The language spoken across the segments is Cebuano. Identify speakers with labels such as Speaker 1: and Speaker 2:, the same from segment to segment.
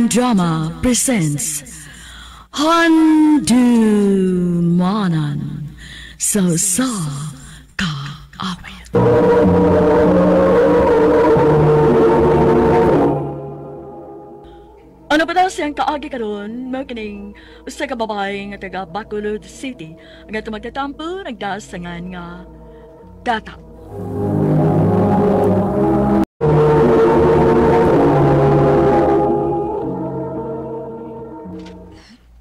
Speaker 1: Crime Drama presents Handumanan sa Sa Kaawit. Ano pa daw siyang kaagi karon mao kining usa ka babae nga taga Bacolod City nga tumagtatampo nagdasangan nga Tata.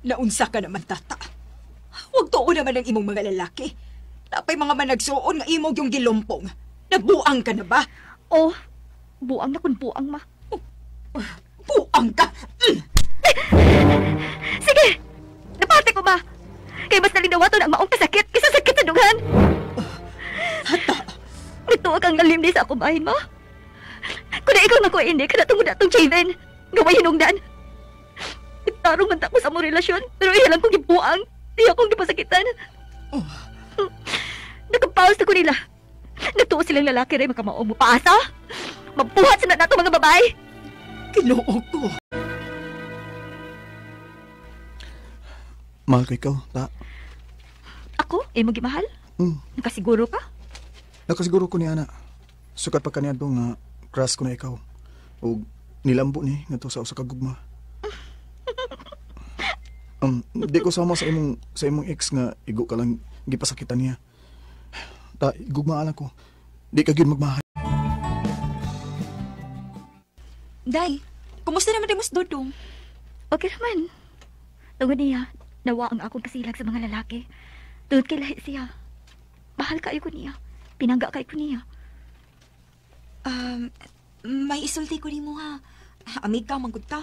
Speaker 2: Naunsa ka naman, Tata. Huwag tuo naman ang imong mga lalaki. Napay mga managsuon nga imong yung gilumpong. Nagbuang ka na ba?
Speaker 3: Oh, buang na kun buang, ma.
Speaker 2: Oh, buang ka? Mm.
Speaker 3: Sige, napati ko ba? Kay mas nalinawaton ang maong kasakit kaysa sakit sa dughan.
Speaker 2: Tata.
Speaker 3: Nagtuwa kang lalim di sa akong bahin mo. Kung ikaw na ko ini, kada tungod atong Javen. Gaway hinungdan. Nagtarong man ta ko sa among relasyon, pero iya lang kong gibuang. Iya akong gipasakitan.
Speaker 2: Oh.
Speaker 3: Nagkapaos na ko nila. Nagtuo silang lalaki rin makamao mo. Paasa? Mabuhat sa nato mga babae.
Speaker 2: Ginoo ko.
Speaker 4: Mahal ko ikaw, Ta.
Speaker 3: Ako? Imo gimahal?
Speaker 4: Mm.
Speaker 3: Nakasiguro ka?
Speaker 4: Nakasiguro ko ni Ana. Sukat pa kaniadto nga crush ko na ikaw. O nilambo ni ngadto sa usa ka gugma. Di ko sama sa imong ex nga igo ka lang gipasakitan niya. Ta, gugmaan ako. Di ka gyud magmahal.
Speaker 2: Day, kumusta naman di mas Dodong?
Speaker 3: Okay naman. Tungod niya, nawa ang akong kasilag sa mga lalaki. Tungod kay lahi siya. Mahal kayo ko niya. Pinangga kayo ko niya.
Speaker 2: May isulti ko nimo ha. Amig ka, manggod ka.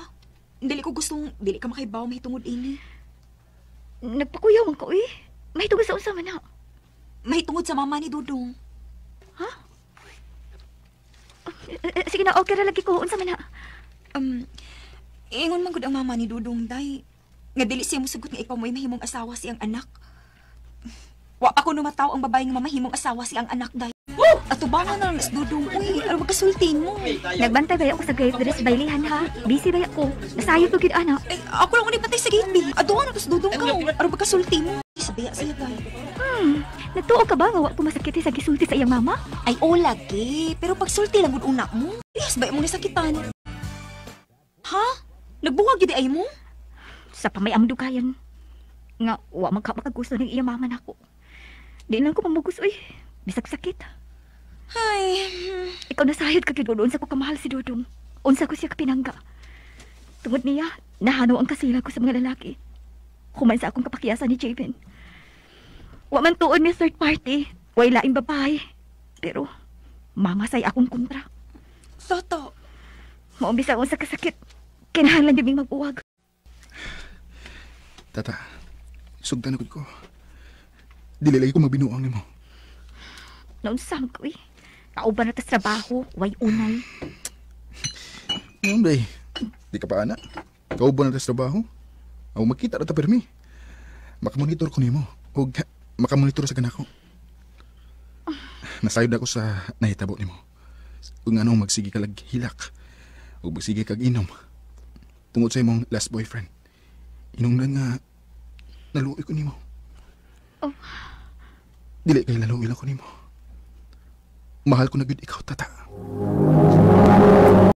Speaker 2: Dili ko gustong, dili ka makaibaw mahitungod ini.
Speaker 3: Nagpakuyaw man ko eh. Mahitungod sa unsa man na.
Speaker 2: Mahitungod sa mama ni Dudong.
Speaker 3: Ha? Sige na, okay ra lagi ko. Unsa man na.
Speaker 2: Ingon man gud ang mama ni Dudong, day. Nga dili siya mosugot nga ikaw mo'y mahimong asawa siyang anak. Wa pa ko numataw ang babae nga mamahimong asawa siyang anak, day. Atubangan na lang si Dudong. Uy, ano magkasultin mo?
Speaker 3: Nagbantay ba ako sa gate diri sa baylihan, ha? Busy ba ako? Nasayod ko gid, ana.
Speaker 2: Ay, ako lang unay bantay sa gate, bi. Aduan na to si Dudong ka. Ano magkasulti mo? Sabiya siya, bay.
Speaker 3: Nagtuo ka ba nga wa ko masakit sa gisulti sa iyang mama?
Speaker 2: Ay, o lagi. Pero pagsulti lang gud una mo. Yes, bay mo nasakitan. Ha? Nagbuwag gid ay mo?
Speaker 3: Sa pamay ang dugayan. Nga wa man ka makagusto ng iyang mama nako. Di lang ko mamugos, uy. Bisag sakit.
Speaker 2: Ay.
Speaker 3: Ikaw nasayod ka gid unsa ko kamahal si Dudong. Unsa ko siya kapinangga. Tungod niya, nahanaw ang kasila ko sa mga lalaki. Human sa akong kapakiyasan ni Javen. Wa man tuod may third party, way laing babae. Pero mama say akong kontra.
Speaker 2: Toto.
Speaker 3: Maumbisa unsa kasakit. Kinahanglan gyud ming magbuwag.
Speaker 4: Tata, sugtan na ko. Dili lagi ko magbinuang nimo.
Speaker 3: Naunsam ko eh. Kauban na tas trabaho, way unay.
Speaker 4: Ngayon, day. Di ka pa, ana. Kauban na tas trabaho. Aw, magkita na ta permi. Makamonitor ko nimo. O makamonitor sa ganako. Nasayod ako sa nahitabo nimo. Kung anong magsige ka lag hilak. O magsige kag inom. Tungod sa imong last boyfriend. Inungdan nga naluoy ko nimo.
Speaker 3: Oh.
Speaker 4: Dili kay naluoy lang ko nimo. Mahal ko na gud ikaw, Tata.
Speaker 3: Oh.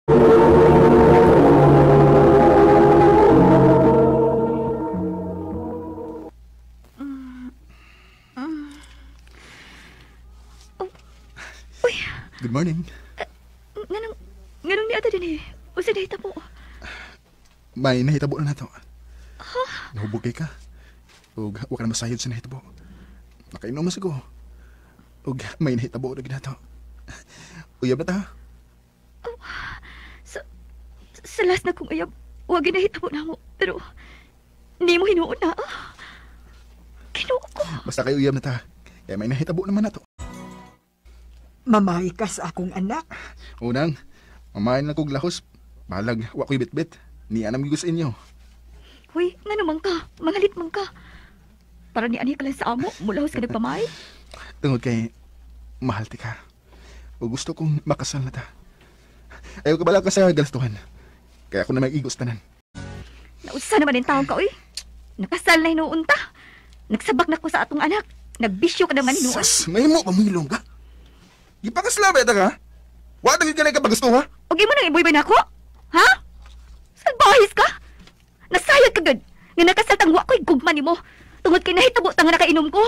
Speaker 3: Uy.
Speaker 4: Good morning.
Speaker 3: Nganong niata din eh. Usa nahitabo.
Speaker 4: May nahitabo na nato.
Speaker 3: Ha?
Speaker 4: Nahubog kay ka. Ug wa ka na masayod sa nahitabo. Nakainom mas ko. Ug may nahitabo na ginato. Uyab na ta.
Speaker 3: Oh, sa last na kong uyab, wag ginahitabo na mo. Pero, di mo hinuon na. Kinuo ko.
Speaker 4: Basta kayo uyab na ta. Kaya may nahitabo naman na to.
Speaker 2: Mamay ka sa akong anak.
Speaker 4: Unang, mamain lang kog lahos. Balag, wa ko'y bitbit. Niya na sa inyo.
Speaker 3: Huy, nga naman ka. Mangalit man ka. Para ni ani ka lang sa amo, mulahos ka nagpamay.
Speaker 4: Tungod kay, mahal ti ka. O gusto kong makasal na ta. Ayaw ka bala ka sa galastuhan. Kaya ako na mag-igos tanan.
Speaker 3: Nausa naman yung taong ka, uy. Nakasal na hinuon ta. Nagsabak na ko sa atong anak. Nagbisyo ka naman hinuon.
Speaker 4: Sas, may mo pamilong ka. Gipakaslabay ta ka. Wa ta gyud ka pagasto ha.
Speaker 3: O mo nang ibuybay na ako? Ha? Salbahis ka? Nasayad ka gud. Nga nakasal tang wa ko'y gugma nimo. Tungod kay nahitabo ta nga nakainom ko.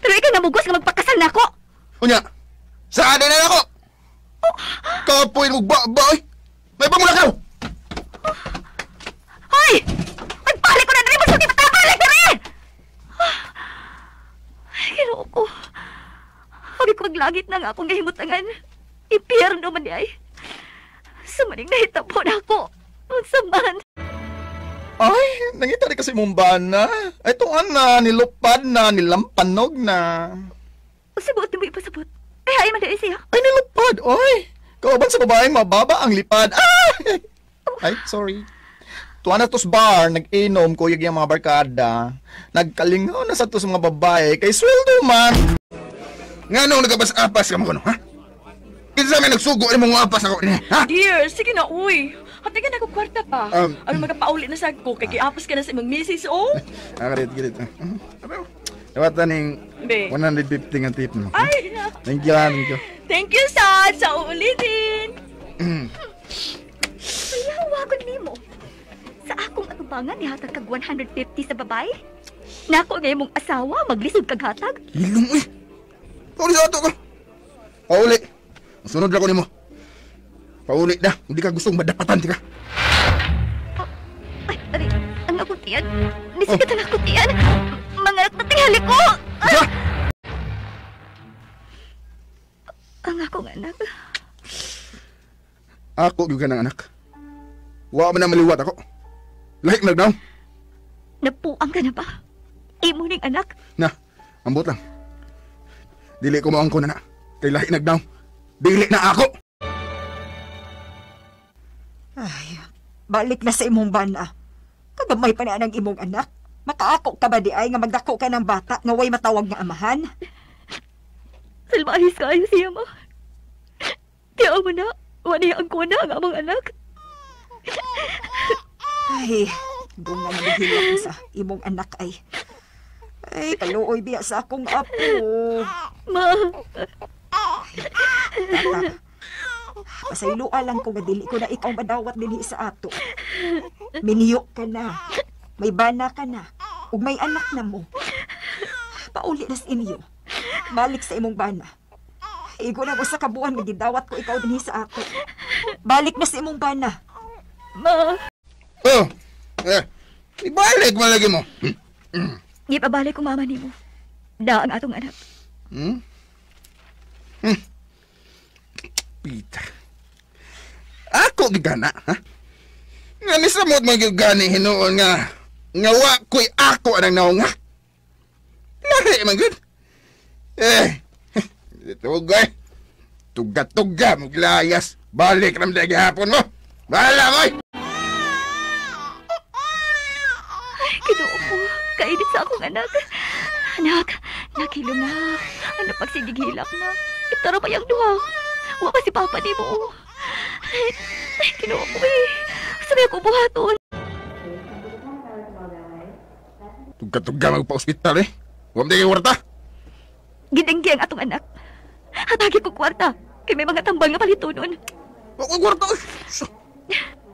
Speaker 3: Pero ikaw namugos nga magpakasal na ako.
Speaker 4: Unya, saan na ako? Kapoy mo ba ba oy. May pamulakaw.
Speaker 3: Hoy! Magpalik ko na diri mo sa balik diri! Ay, Ginoo ko. Habi ko maglangit na nga akong gahimutangan. Impyerno man di ay. Sa maning nahitabo na ako. Unsa man.
Speaker 5: Ay, nangita rin kasi mong bana. Ay, tuan na, nilupad na, nilampanog na.
Speaker 3: Usabot mo ipasabot. Kaya ay man di siya.
Speaker 5: Ay, nilupad, oy. Kauban sa babaeng mababa ang lipad. Ay! Ay, sorry. Tuan na tos bar, nag-inom, kuyog yung mga barkada. Nagkalingaw na sa tos mga babae, kay sweldo man.
Speaker 4: Nga nung nagabas-apas ka mo kuno, ha? Kinsa may nagsugo ni mong apas ako niya, ha?
Speaker 1: Dear, sige na, uy. Hatigan ako kwarta pa. Ano magapauli na sa ko kay giapas ka na sa imong misis, oh.
Speaker 4: Ah, garit, garit. Dawatan ning
Speaker 1: Be.
Speaker 4: 150 nga tip mo.
Speaker 1: Ay,
Speaker 4: Thank you, ha, thank you.
Speaker 1: thank you, Sad. Sa uulitin.
Speaker 3: Payawagon nimo. Sa akong atubangan nihatag kag 150 sa babae. Nako nga imong asawa maglisod kag hatag.
Speaker 4: Hilong, uy. Pauli sa ato ka. Pauli. Sunod lang ko nimo. Pauli na. Hindi ka gustong madapatan, tika.
Speaker 3: Ay, aray, ang akong tiyan. Nisikat ang akong tiyan. Mga anak na tinghali ko.
Speaker 4: Isa!
Speaker 3: Ang akong anak.
Speaker 4: Ako gyud ka ng anak. Wa man na maliwat ako. Lahik na daw.
Speaker 3: Napuang ka na ba? Imo ning anak.
Speaker 4: Na, ambot lang. Dili ko maangko na na. Kay lahi nagdaw. Dili na ako.
Speaker 2: Ay, balik na sa imong bana. Kagamay pa na ang imong anak. Makaako ka ba di ay nga magdako ka ng bata nga way matawag nga amahan?
Speaker 3: Salbahis kayo siya, ma. Tiyaw mo na. Wala ang kuna ang among anak.
Speaker 2: Ay, dunga na nagihilak sa imong anak ay. Ay, kaluoy biya sa akong apo.
Speaker 3: Ma,
Speaker 2: Tata, pasayloa lang ko nga dili ko na ikaw madawat dinhi sa ato. Miniyo ka na. May bana ka na. Ug may anak na mo. Pauli na sa inyo. Balik sa imong bana. Igo na usa ka buwan nga gidawat ko ikaw dinhi sa ato. Balik na sa imong bana.
Speaker 3: ma.
Speaker 4: Oh. Eh, ibalik man lagi mo.
Speaker 3: Gipabalik ko mama nimo. Da ang atong anak.
Speaker 4: Hmm? Hmm. Pita. Ako gigana, ha? Nga ni samot man gyud gani hinuon nga nga wa ko'y ako anang naunga. Lahi man gyud. Eh, tugay. Tuga-tuga mo layas. Balik ram di gihapon mo. Bahala mo. eh.
Speaker 3: Ay, Ginoo ko. Kainit sa akong anak. Anak, nakilo na. Ano pagsigigilak na. Itaro pa yung duha. Wa pa si Papa ni mo. Ay, ay, Ginoo ko eh. Sabi ako buhaton.
Speaker 4: Tuga-tuga magpa-ospital eh. Wa man di kwarta.
Speaker 3: Gidenggi ang atong anak. Hatagi ko kwarta. Kay may mga tambal nga palitunon.
Speaker 4: Wa ko'y kwarta. eh.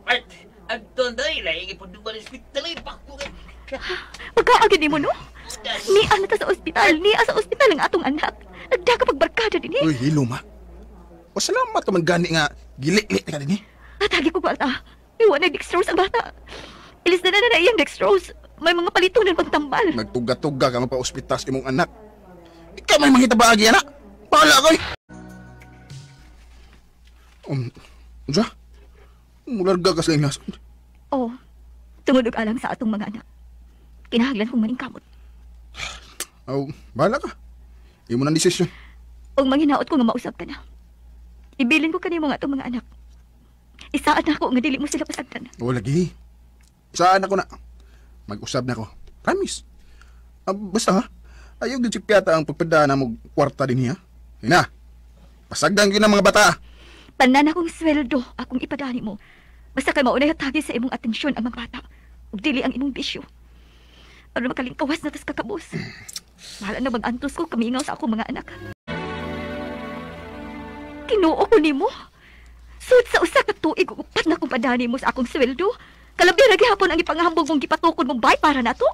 Speaker 6: Ay, Anton, dahil ay ipadungan ng ospital ay pako ka.
Speaker 3: Pagkaagin ni mo, no? Niya na ta sa ospital. Niya sa ospital ang atong anak. Nagdaka pagbarkada din eh.
Speaker 4: Uy, hilo ma. O salamat man gani nga gili-li ka din eh.
Speaker 3: Hatagi ko kwarta. Iwan na dextrose ang bata. Ilis na na na iyang dextrose. May mga palitunan pang tambal.
Speaker 4: Nagtuga-tuga ka magpa-ospital sa imong anak. Ikaw may mangita ba agi anak? Bahala ko eh. Unsa? Mularga ka sa nasod.
Speaker 3: Oh, tungod og alang sa atong mga anak. Kinahanglan kong maningkamot.
Speaker 4: Aw, bahala ka. Imo nang desisyon.
Speaker 3: Og manghinaot ko nga mausab ka na. Ibilin ko kanimo nga atong mga anak. Isaad na ako nga dili mo sila pasagdan.
Speaker 4: O lagi. Saan ako na? Mag-usab na ako. Promise. Ah, basta ha. Ayaw din si Piata ang pagpada na mo kwarta din niya. Hina. Pasagdan yun ang mga bata.
Speaker 3: Tanan akong sweldo akong ipadani mo. Basta kay maunay hatagi sa imong atensyon ang mga bata. Ug dili ang imong bisyo. Aron makalingkawas na tas kakabos. Bahala na mag-antos ko kamingaw sa akong mga anak. Kinuo ko nimo. Sud sa usa ka tuig ug upat na kumpadani mo sa akong sweldo. Kalabi ra gihapon ang ipangahambog mong gipatukod mong bay para nato.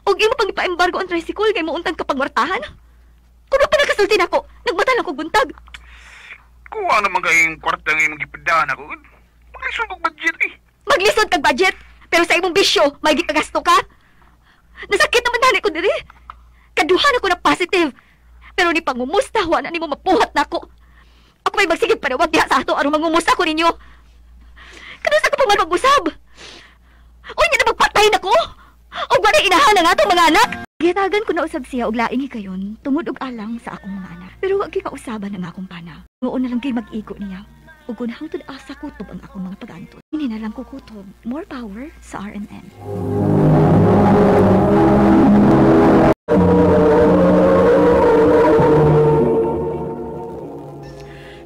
Speaker 3: Ug imo pang ipa-embargo ang tricycle kay muuntang kapangwartahan. Kuno pa nakasulti nako, nagmata lang kog buntag.
Speaker 4: Kuha naman kayong kwarta ng imong gipadaan ako. Maglisod kog budget eh.
Speaker 3: Maglisod kag budget, pero sa imong bisyo, may gikagasto ka. Nasakit naman dani ko diri. Kaduhan ako na positive. Pero ni pangumusta, wa na nimo mapuhat nako. Ako may magsigig panawag diha sa ato aron mangumusta ko ninyo. Kanus ako pa man mag-usab? Uy, nga na magpatay nako. Og wala inahan ang atong mga anak. Gihatagan ko na usab siya og laing hikayon tungod og alang sa akong mga anak. Pero wa gyud kausaban ang akong pana. Noon na lang kay mag-igo niya. Ug kun hangtod asa kutob ang akong mga pag-antos. Hindi na lang ko kutob. More power sa RMN.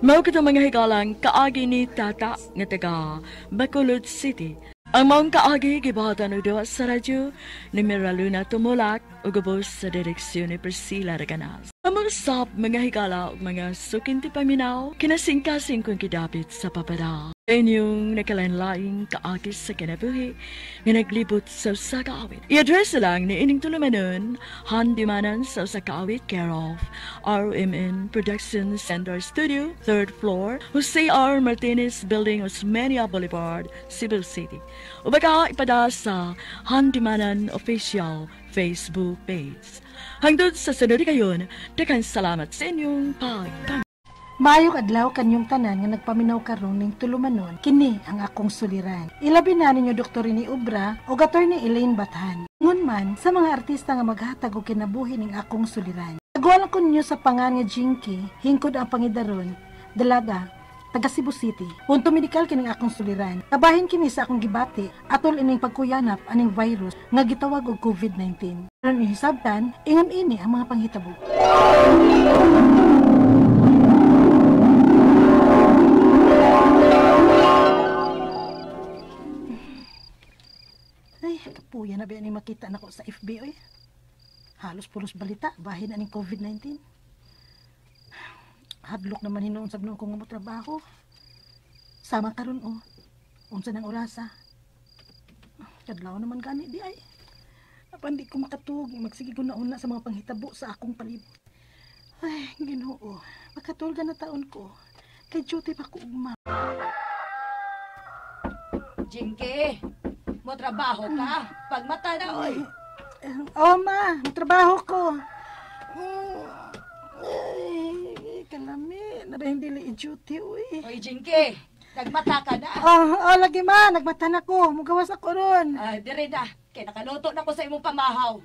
Speaker 1: Mao kato mga higalang kaagi ni Tata nga taga Bacolod City. Ang maong kaagi gibuhatan og duha sa radyo ni Miraluna Tumulak ug ubos sa direksyon ni Priscilla Reganas. Among sab mga higala ug mga sukinti paminaw kinasingkasing kung kidapit sa papada. Inyong nakalain-laing kaagi sa kinabuhi nga naglibot sa usa ka awit. I-address lang ni ining tulumanon, handimanan sa usa ka awit, care of RMN Production Center Studio, 3rd floor, Jose R. Martinez Building, Osmeña Boulevard, Cebu City. O baka ipada sa Handimanan Official Facebook page. Hangtod sa sunod kayon, daghang salamat sa inyong pagpamilya.
Speaker 7: Maayong adlaw kanyong tanan nga nagpaminaw karon ning tulumanon, kini ang akong suliran. Ilabi na ninyo Dr. Rene Obra o Attorney Elaine Bathan. Ngun man sa mga artista nga maghatag og kinabuhi ning akong suliran. Taguan ko ninyo sa pangan nga Jinky, hingkod ang pangidaron, dalaga, taga Cebu City. Punto medikal kining akong suliran. Kabahin kini sa akong gibati atol ining pagkuyanap aning virus nga gitawag og COVID-19. Aron ihisabtan, ingon ini ang mga panghitabo. Ay, kapuya na ba ni makita nako sa FB oy. Halos pulos balita bahin aning COVID-19. Hadlok naman hinuon sab noon ko nga motrabaho. Sama karon oh. Unsa nang orasa? Kadlaw naman gani di ay. Apan di ko makatug, magsige ko nauna sa mga panghitabo sa akong palibot. Ay, Ginoo, makatulga na taon ko. Kay duty pa ko ugma.
Speaker 8: Jinky, mo trabaho ka. Pagmata na oy.
Speaker 7: Oh ma, trabaho ko. Ay, kalami, na ba hindi duty uy.
Speaker 8: Oy Jinky, nagmata ka na.
Speaker 7: Oh, lagi ma, nagmata na ko. Mugawas ako ron.
Speaker 8: Ay, dire na. Kay nakaluto na ko sa imong pamahaw.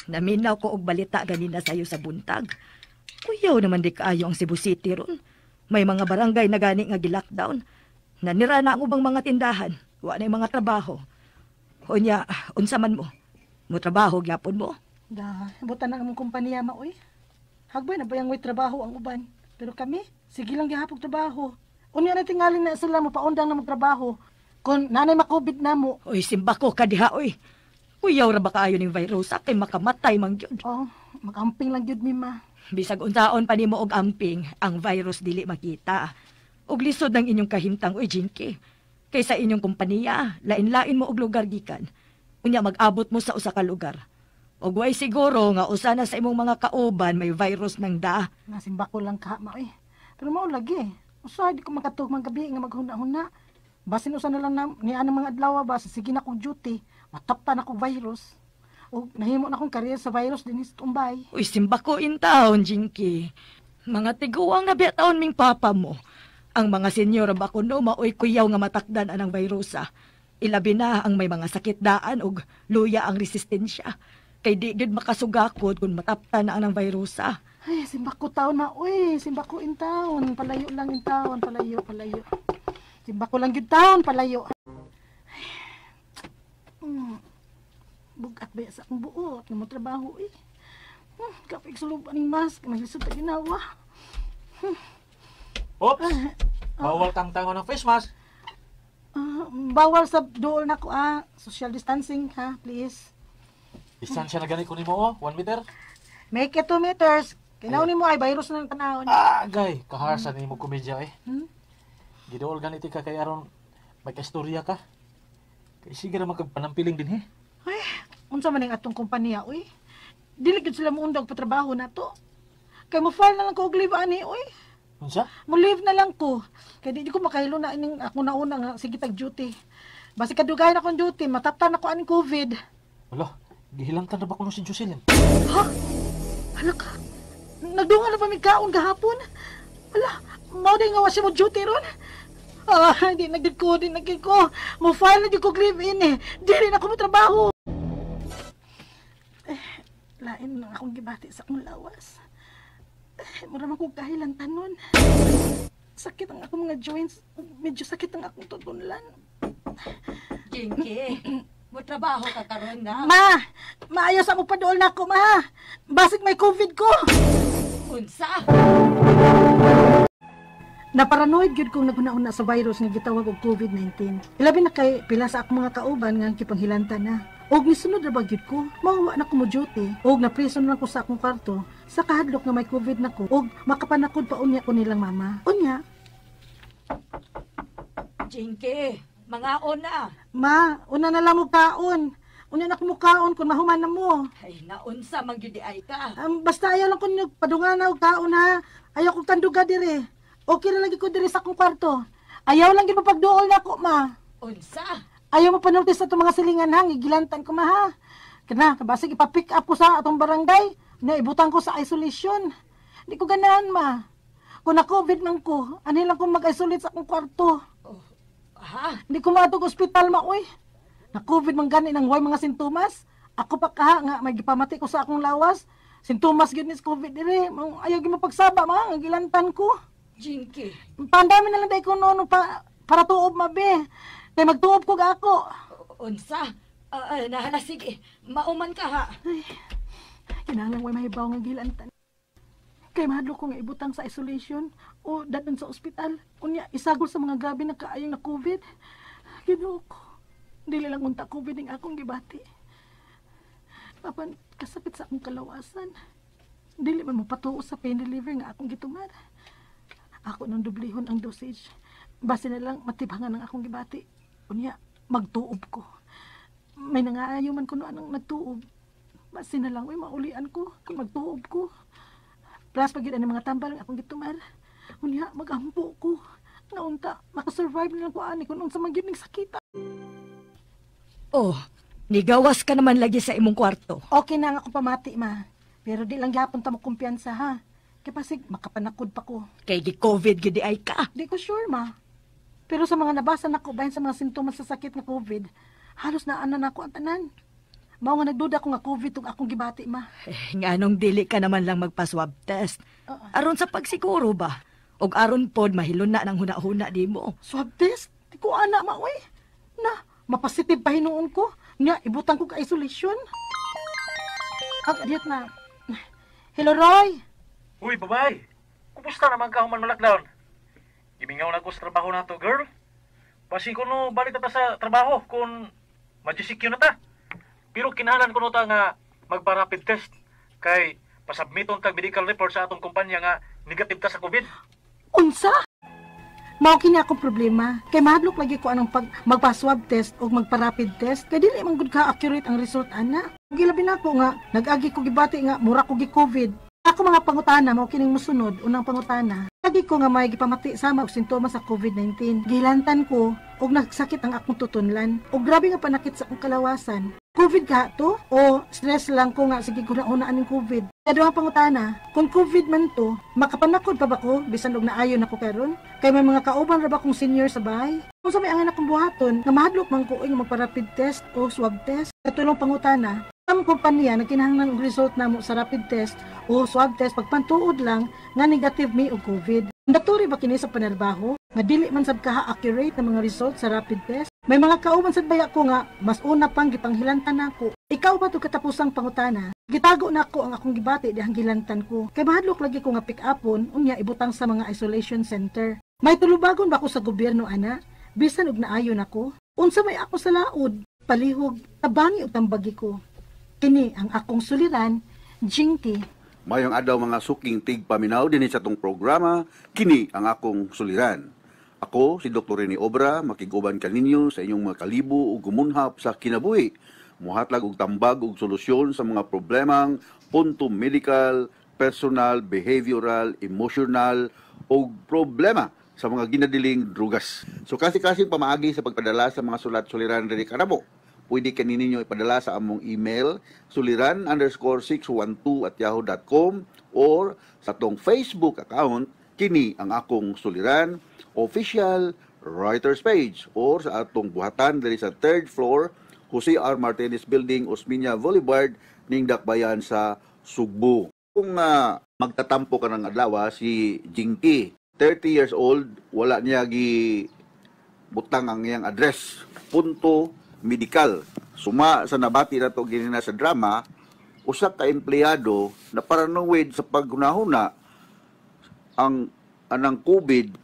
Speaker 8: Naminaw ko og balita ganina sayo sa buntag. Kuyaw naman di kaayo ang Cebu City ron. May mga barangay na gani nga gi-lockdown. Nanira na ang ubang mga tindahan. Wa na mga trabaho. Unya, unsa man mo? Mo trabaho gyapon mo?
Speaker 7: Da, butan na among kompanya ma uy. Hagbay na bayang way trabaho ang uban. Pero kami, sige lang gihapog trabaho. Unya na tingali na sila mo paundang na magtrabaho. Kung nanay makubid na mo.
Speaker 8: Oy, simba ko kadiha oy. Kuyaw ra ba kaayo ning virus kay makamatay man gyud.
Speaker 7: Oh, magamping lang gyud mi ma.
Speaker 8: Bisag unsaon pa nimo og amping, ang virus dili makita. Og lisod ng inyong kahimtang oy Jinky. Kaysa inyong kompanya, lain-lain mo og lugar gikan. Unya mag-abot mo sa usa ka lugar. Og way siguro nga usa na sa imong mga kauban may virus nang daa.
Speaker 7: Nasimba ko lang ka ma oy. Pero mao lagi. Usahay di ko makatug man gabi nga maghuna-huna. Basin usa na lang na, ni anang mga adlaw ba sige na kog duty, mataptan ako virus. O nahimo na akong career sa virus dinhi sa Tumbay.
Speaker 8: Uy, simba ko in taon, Jinky. Mga tiguang na biya taon ming papa mo. Ang mga senyor ba kuno maoy kuyaw nga matakdan anang virusa. Ilabi na ang may mga sakit daan og luya ang resistensya. Kay di gid makasugakod kung mataptan na anang virusa.
Speaker 7: Ay, simba ko taon na, uy, simba ko in taon, palayo lang in taon, palayo, palayo. Simba ko lang gyud taon, palayo. Ay, bugat ba sa akong buot, nga mo trabaho, eh. Kapig sulub aning mask, naglisod ta ginawa.
Speaker 9: Oops! Bawal kang tango ng face mask.
Speaker 7: Bawal sa duol nako ah. Social distancing ha, please.
Speaker 9: Distansya na gani ko nimo oh, 1 meter.
Speaker 7: Make it 2 meters. Kinaw nimo ay virus na ng tanawon.
Speaker 9: Ah, gay, kaharsa nimo komedya eh.
Speaker 7: Hmm?
Speaker 9: Giduol ganiti ka kay aron may kaistorya ka. Kay sige ra man kag panampiling din eh.
Speaker 7: Ay, unsa man ning atong kompanya uy? Dili gyud sila muundog patrabaho nato. Kay mo file na lang ko og leave ani uy.
Speaker 9: Unsa?
Speaker 7: Mo leave na lang ko. Kay di ko makahilo na ining ako nauna nga sige tag duty. Basi kadugayan akong duty, mataptan ako aning COVID.
Speaker 9: Wala, gihilantan na ba kuno si Jocelyn?
Speaker 7: Ha? Hala ka. Nagdungan na pa mi kaon gahapon. Wala, mao di nga wa siya mo duty ron. Ah, di nagdid ko, di nagdid ko. Mo file na di ko leave in eh. Dili na ko mo trabaho. Eh, lain lang akong gibati sa akong lawas. Eh, mura man kong kahilan tanon. Sakit ang akong mga joints. Medyo sakit ang akong tutunlan.
Speaker 8: Jinky, mo trabaho ka karon na.
Speaker 7: Ma! Maayo sa mo paduol na ako, ma! Basig may COVID ko!
Speaker 8: Unsa?
Speaker 7: Naparanoid gyud kong naghuna-huna sa virus nga gitawag og COVID-19. Ilabi na kay pila sa akong mga kauban nga gipanghilantan na. Og nisunod ra ba gyud ko, mawala na ko mo duty. Og napreso na lang ko sa akong kwarto sa kahadlok nga may COVID na ko og makapanakod pa unya ko nilang mama. Unya,
Speaker 8: Jinky, mangaon na.
Speaker 7: Ma, una na lang mo kaon. Unya na ko mo kaon kung mahuman na mo.
Speaker 8: Ay, naunsa man gyud di ay ka.
Speaker 7: Basta ayaw lang ko ninyo padungan na og kaon ha. Ayaw kong tanduga dire. Okay ra lagi ko dire sa akong kwarto. Ayaw lang gyud mapagduol na ako, ma.
Speaker 8: Unsa?
Speaker 7: Ayaw mo panulti sa itong mga silingan ha, gigilantan ko ma ha. Kana, kabasig ipa-pick up ko sa atong barangay, na ibutang ko sa isolation. Di ko ganahan ma. Kung na-COVID man ko, ani lang ko mag-isolate sa akong kwarto.
Speaker 8: Oh, ha?
Speaker 7: Di ko maatog ospital ma, uy. Na-COVID man gani nang way mga sintomas. Ako pa kaha nga, may gipamati ko sa akong lawas. Sintomas gyud ni sa COVID dire. Ayaw gyud mapagsaba ma, nga gilantan ko.
Speaker 8: Jinky.
Speaker 7: Pandami na lang dahil ko noon pa, para tuob mabe. Kay magtuob ko ako.
Speaker 8: Unsa? Nahala, sige. Mauman ka ha.
Speaker 7: Ay, kinahanglan way mahibaw nga gilantan. Kay mahadlok ko nga ibutang sa isolation o dadon sa ospital. Unya, isagol sa mga grabe na kaayong na COVID. Ginoo ko. Dili lang unta COVID ning akong gibati. Apan, kasakit sa akong kalawasan. Dili man mo patuo sa pain reliever nga akong gitumar. Ako nang dublihon ang dosage. Base na lang matibhangan ang akong gibati. Unya, magtuob ko. May nangaayo man kuno anang nagtuob. Base na lang, uy, maulian ko kung magtuob ko. Plus, pag yun ang mga tambal ang akong gitumar. Unya, magampo ko. Naunta, makasurvive na lang ko ani kung unsa man gyud ning sakita.
Speaker 8: Oh, nigawas ka naman lagi sa imong kwarto.
Speaker 7: Okay na nga akong pamati, ma. Pero di lang gyapon ta mo kumpiyansa, ha. Kay pasig, makapanakod pa ko.
Speaker 8: Kay gi-COVID gyud di ay ka.
Speaker 7: Di ko sure, ma. Pero sa mga nabasa nako bahin sa mga sintomas sa sakit nga COVID, halos naana na ako ang tanan. Mao nga nagduda ko nga COVID tong akong gibati, ma.
Speaker 8: Eh, nganong dili ka naman lang magpa-swab test. Aron sa pagsiguro ba? Og aron pod mahilon na ng huna-huna di mo.
Speaker 7: Swab test? Di ko ana, ma, uy. Na, mapasitive pa hinuon ko. Nga, ibutang ko ka isolation. Ang adiyot na. Hello, Roy.
Speaker 9: Uy, babay. Kumusta naman ka human lockdown? Gimingaw na ko sa trabaho na to, girl. Basin ko no, balik na ta sa trabaho kung ma-GCQ na ta. Pero kinahanglan ko no ta nga magpa-rapid test kay pasubmiton tag medical report sa atong kumpanya nga negative ta sa COVID.
Speaker 7: Unsa? Mao kini akong problema. Kay mahadlok lagi ko anong pag magpa-swab test o magpa-rapid test. Kay dili man gud ka accurate ang result ana. Gilabi na ako nga nag-agi ko gibati nga mura ko gi-COVID. Ako mga pangutana mao kining mosunod, unang pangutana. Agi ko nga may gipamati sama og sintomas sa COVID-19. Gilantan ko og nagsakit ang akong tutunlan og grabe nga panakit sa akong kalawasan. COVID ka to o stress lang ko nga sige guna-una aning COVID. Kaduhang pangutana, kung COVID man to, makapanakod pa ba ko bisan og naayon ako karon? Kay may mga kauban ra ba kong senior sa bahay? Kung sa may angan akong buhaton, nga mahadlok man ko og magpa-rapid test o swab test. Katulong pangutana, ang kumpanya nagkinahanglan og result namo sa rapid test o swab test pagpantuod lang nga negative mi og COVID. Mandatory ba kini sa panarbaho nga dili man sab kaha accurate ang mga result sa rapid test? May mga kauban sad baya ko nga mas una pang gipanghilantan nako. Ikaw ba to katapusang pangutana? Gitago nako ang akong gibati dihang gilantan ko. Kay mahadlok lagi ko nga pick upon unya ibutang sa mga isolation center. May tulubagon ba ko sa gobyerno ana? Bisan og naayo nako, unsa may ako sa laod, palihog, tabangi og tambagi ko. Kini ang akong suliran, Jinky.
Speaker 10: Mayong adlaw mga suking tigpaminaw dinhi sa atong programa, kini ang akong suliran. Ako si Dr. Rene Obra, makig-uban kaninyo sa inyong mga kalibo ug gumunhap sa kinabuhi. Muhatlag og tambag ug solusyon sa mga problemang punto medical, personal, behavioral, emotional ug problema sa mga ginadiling drugas. So kasi-kasing pamaagi sa pagpadala sa mga sulat suliran diri kanamo. Pwede kaninyo ipadala sa among email suliran_612@yahoo.com or sa atong Facebook account, kini ang akong suliran official writers page, or sa atong buhatan diri sa third floor, Jose R. Martinez Building, Osmeña Boulevard, ning Dakbayan sa Sugbo. Kung magtatampo ka ng adlaw si Jinky, 30 years old, wala niya gi butang ang iyang address. Punto medical. Suma sa nabati na to ginina sa drama, usa ka empleyado na paranoid sa paghunahuna ang anang COVID,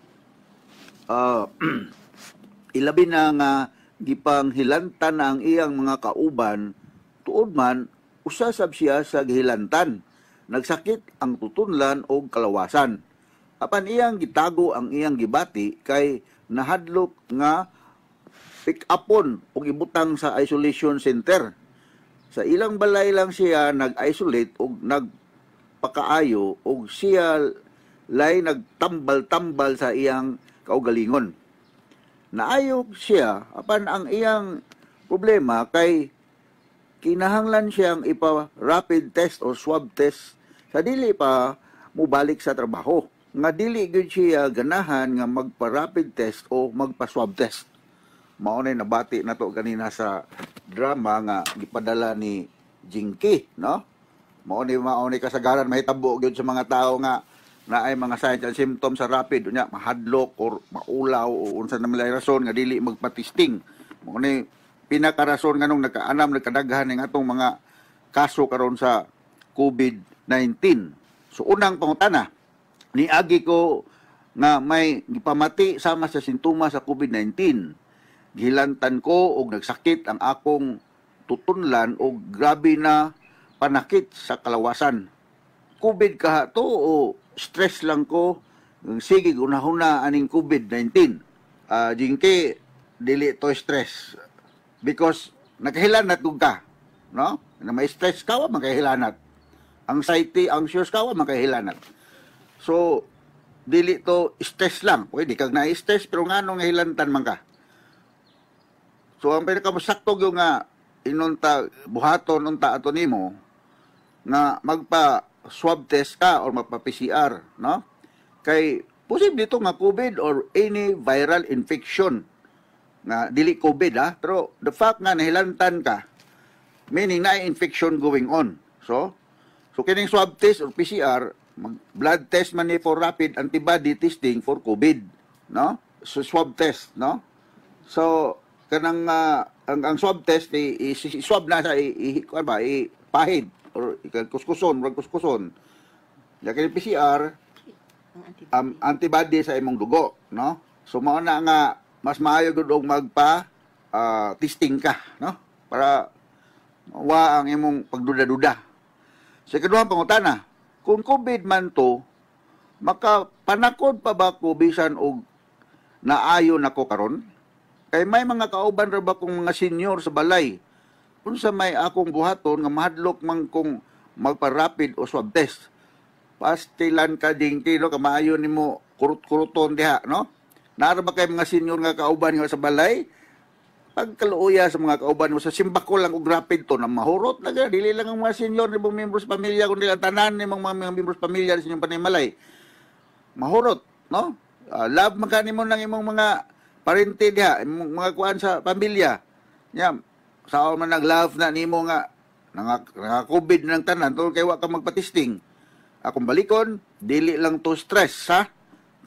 Speaker 10: ilabi na nga gipanghilantan na ang iyang mga kauban, tuod man usa sab siya sa gihilantan. Nagsakit ang tutunlan og kalawasan. Apan iyang gitago ang iyang gibati kay nahadlok nga pick upon og ibutang sa isolation center. Sa ilang balay lang siya nag-isolate og nagpakaayo og siya lay nagtambal-tambal sa iyang kaugalingon. Naayo siya, apan ang iyang problema kay kinahanglan siyang ipa-rapid test or swab test sa dili pa mubalik sa trabaho. Nga dili gyud siya ganahan nga magpa-rapid test o magpa-swab test. Mao na nabati na to kanina sa drama nga gipadala ni Jinky, no? Mao ni kasagaran mahitabo gyud sa mga tao nga naay mga signs and symptoms sa rapid, unya mahadlok or maulaw o unsa na malay rason nga dili magpa-testing. Mao ni pinakarason nganong nagkaanam nagkadaghan ning atong mga kaso karon sa COVID-19. So unang pangutana, niagi ko nga may gipamati sama sa sintomas sa COVID-19. Gihilantan ko og nagsakit ang akong tutunlan og grabe na panakit sa kalawasan. COVID kaha to o stress lang ko? Sige, gunahuna aning COVID-19. Jinky, dili to stress. Because nakahilanat kung ka, no? Na may stress ka, wa makahilanat. Anxiety, anxious ka, wa makahilanat. So, dili to stress lang. Pwede kag na-stress, pero ngano nga hilantan man ka? So, ang pinakamasakto yung nga inunta, buhaton unta ato nimo, nga magpa swab test ka or magpa PCR, no? Kay posible to nga COVID or any viral infection nga dili COVID ha, pero the fact nga nahilantan ka, meaning na infection going on. So kining swab test or PCR, mag blood test man ni for rapid antibody testing for COVID, no? So swab test, no? So kanang ang swab test i swab na sa i, i, ba, i pahid or kuskuson, murag kuskuson. Ya kini PCR antibody sa imong dugo, no? So mao na nga mas maayo gud og magpa testing ka, no? Para wa ang imong pagduda-duda. Sa ikaduhang pangutana, kung COVID man to, makapanakod pa ba ko bisan og naayo nako karon? Kay may mga kauban ra ba kong mga senior sa balay? Unsa may akong buhaton nga mahadlok man kong magpa-rapid o swab test? Pastilan ka din kino kamaayo nimo kurut-kuruton diha, no? Naara ba kay mga senior nga kauban nga sa balay? Pagkaluoya sa mga kauban mo sa simbako lang og rapid to na mahurot na gyud, dili lang ang mga senior nimong membros pamilya kundi ang tanan nimong mga membros pamilya sa inyong panimalay. Mahurot, no? Love man ka nimo ng imong mga parente diha, imong mga kuan sa pamilya. Nya, sao man nag-love na nimo nga nanga COVID ng tanan tungod kay wa ka magpa-testing. Akong balikon, dili lang to stress ha.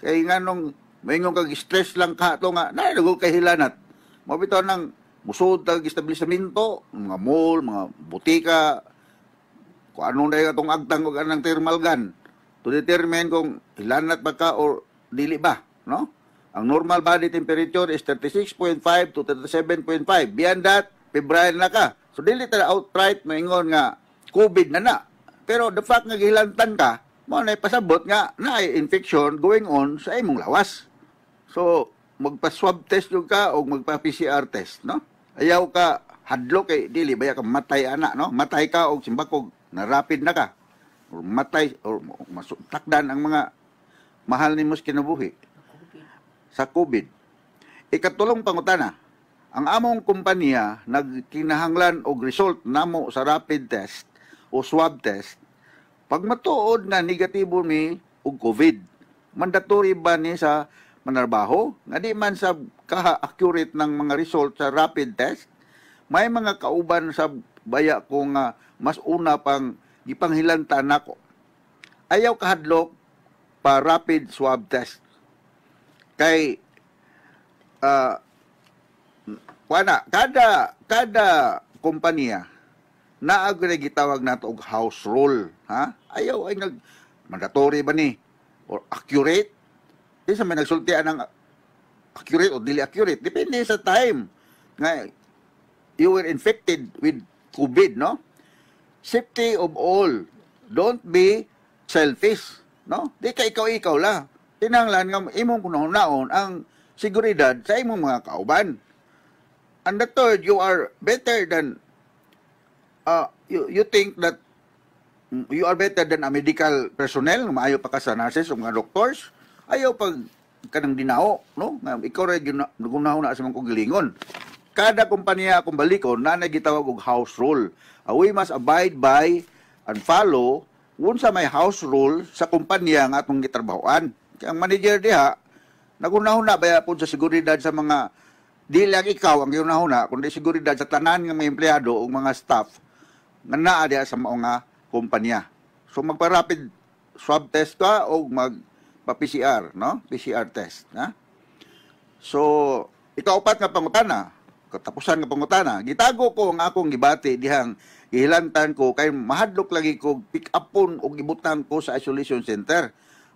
Speaker 10: Kay nganong maingon kag stress lang ka to nga naay kay hilanat. Mao bitaw nang musod tag establishmento, mga mall, mga butika, kung anong dahil atong agtang og anang thermal gun to determine kung hilanat ba ka or dili ba, no? Ang normal body temperature is 36.5 to 37.5. Beyond that, febrile na ka. So dili ta outright moingon nga COVID na na. Pero the fact nga gihilantan ka, mo na pasabot nga naay infection going on sa imong lawas. So magpa-swab test jud ka o magpa-PCR test, no? Ayaw ka hadlok kay dili baya ka matay ana, no? Matay ka og simbakog na rapid na ka. Or matay or takdan ang mga mahal nimo sa kinabuhi sa COVID. Ikatulong pangutana, ang among kumpanya nagkinahanglan og result namo sa rapid test o swab test. Pag matuod nga negatibo mi og COVID, mandatory ba ni sa manarbaho? Nga di man sa ka-accurate ng mga result sa rapid test, may mga kauban sa baya ko nga mas una pang gipanghilantan nako. Ayaw kahadlok pa rapid swab test. Kay kuana kada kompanya naa gyud gitawag nato og house rule, ha? Ayaw ay nag mandatory ba ni or accurate? Di sa may nagsultian ng accurate o dili accurate, depende sa time nga you were infected with COVID, no? Safety of all. Don't be selfish, no? Di ka ikaw-ikaw la. Tinanglan nga imong kunaon ang seguridad sa imong mga kauban. And the third, you are better than you think that you are better than a medical personnel, maayo pa ka sa nurses o mga doctors. Ayaw pag kanang dinao, no? Nga ikaw ra gunahon na sa mga kaugalingon. Kada kompanya akong balikon na gitawag og house rule. We must abide by and follow unsa may house rule sa kumpanya nga atong gitrabahoan. Kaya ang manager diha nagunahon na baya po sa seguridad sa mga, di lang ikaw ang ginahuna kundi seguridad sa tanan nga mga empleyado o mga staff nga naa diha sa mao nga kumpanya. So magpa-rapid swab test ka o magpa-PCR, no? PCR test, ha? So ikaupat nga pangutana, katapusan nga pangutana, gitago ko ang akong gibati dihang gihilantan ko kay mahadlok lagi ko pick upon og ibutang ko sa isolation center.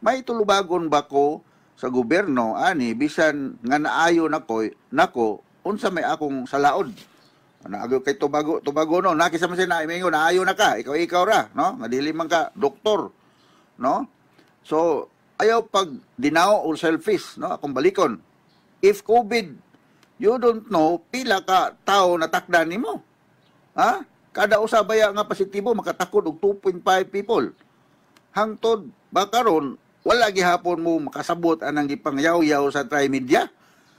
Speaker 10: May tulubagon ba ko sa gobyerno ani bisan nga naayo nako nako unsa may akong salaod? Naagaw kay Tobago, Tobago no, nakisa man siya na ingon naayo na ka, ikaw ra, no? Nga dili man ka doktor, no? So ayaw pag dinao or selfish, no? Akong balikon. If COVID, you don't know pila ka tao natakdan nimo. Ha? Kada usa baya nga positibo makatakod og 2.5 people. Hangtod ba karon wala gihapon mo makasabot anang gipangyaw-yaw sa TriMedia.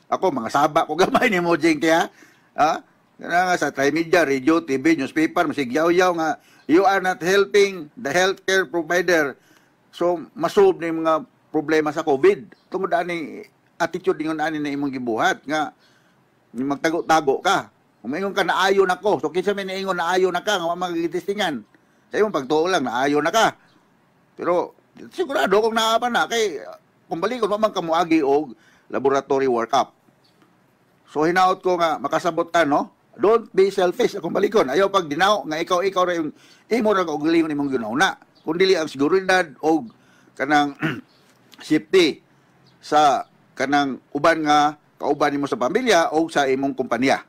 Speaker 10: Ako mga saba ko gamay nimo jing kaya. Ha? Kana nga sa TriMedia, radio, TV, newspaper, masig yaw-yaw nga you are not helping the healthcare provider. So masolve ni mga problema sa COVID. Tungod ani attitude ningon ani na imong gibuhat nga magtago-tago ka. Kung maingon ka naayo nako, so kinsa may naingon naayo na ka nga wa magitestingan. Sa imong pagtuo lang naayo na ka. Pero sigurado kung naa pa na kay kung balikon wa man ka moagi og laboratory workup. So hinaot ko nga makasabot ka, no? Don't be selfish akong balikon. Ayaw pag dinaw nga ikaw ra yung imo ra kaugalingon imong ginauna. Kung dili ang seguridad og kanang safety sa kanang uban nga kauban nimo sa pamilya o sa imong kumpanya.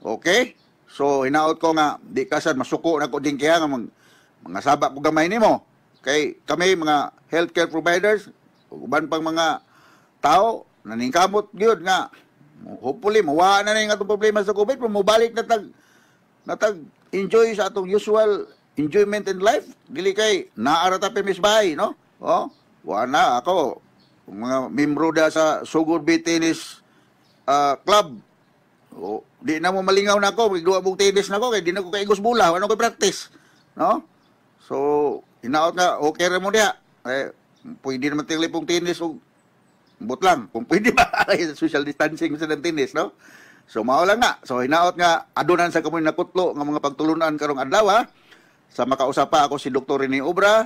Speaker 10: Okay? So hinaot ko nga di ka sad masuko na ko din kaya nga mga saba ko gamay nimo. Kay kami mga healthcare providers ug uban pang mga tao naningkamot gyud nga hopefully mawala na ning atong problema sa COVID pero mobalik na tag enjoy sa atong usual enjoyment in life. Dili kay naara ta permis bahay, no? Oh, wa na ako mga membro da sa Sugod Bay Tennis Club. Oh, di na mo malingaw na ako, magduwa mong tennis na ako kay di na ko kaigos bola, wala ko practice, no? So hinaot nga okay ra mo diha. Eh, pwede naman tingali pong tennis og but lang kung pwede ba social distancing sa ng tennis, no? So mao lang nga. So hinaot nga adunan sa kamoy nakutlo nga mga pagtulunan karong adlaw, ha? Sa makausap pa ako si Dr. Rene Obra.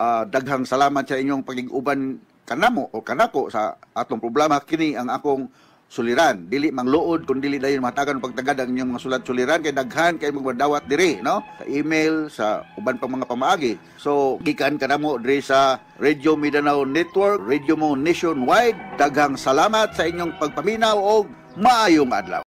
Speaker 10: Daghang salamat sa inyong pagig-uban kanamo o kanako sa atong problema. Kini ang akong Suliran. Dili mangluod kung dili dayon matagan og pagtagad ang inyong mga sulat suliran kay daghan kay magmadawat diri, no? Sa email, sa uban pang mga pamaagi. So gikan kanamo diri sa Radio Mindanao Network, Radio Mo Nationwide. Daghang salamat sa inyong pagpaminaw og maayong adlaw.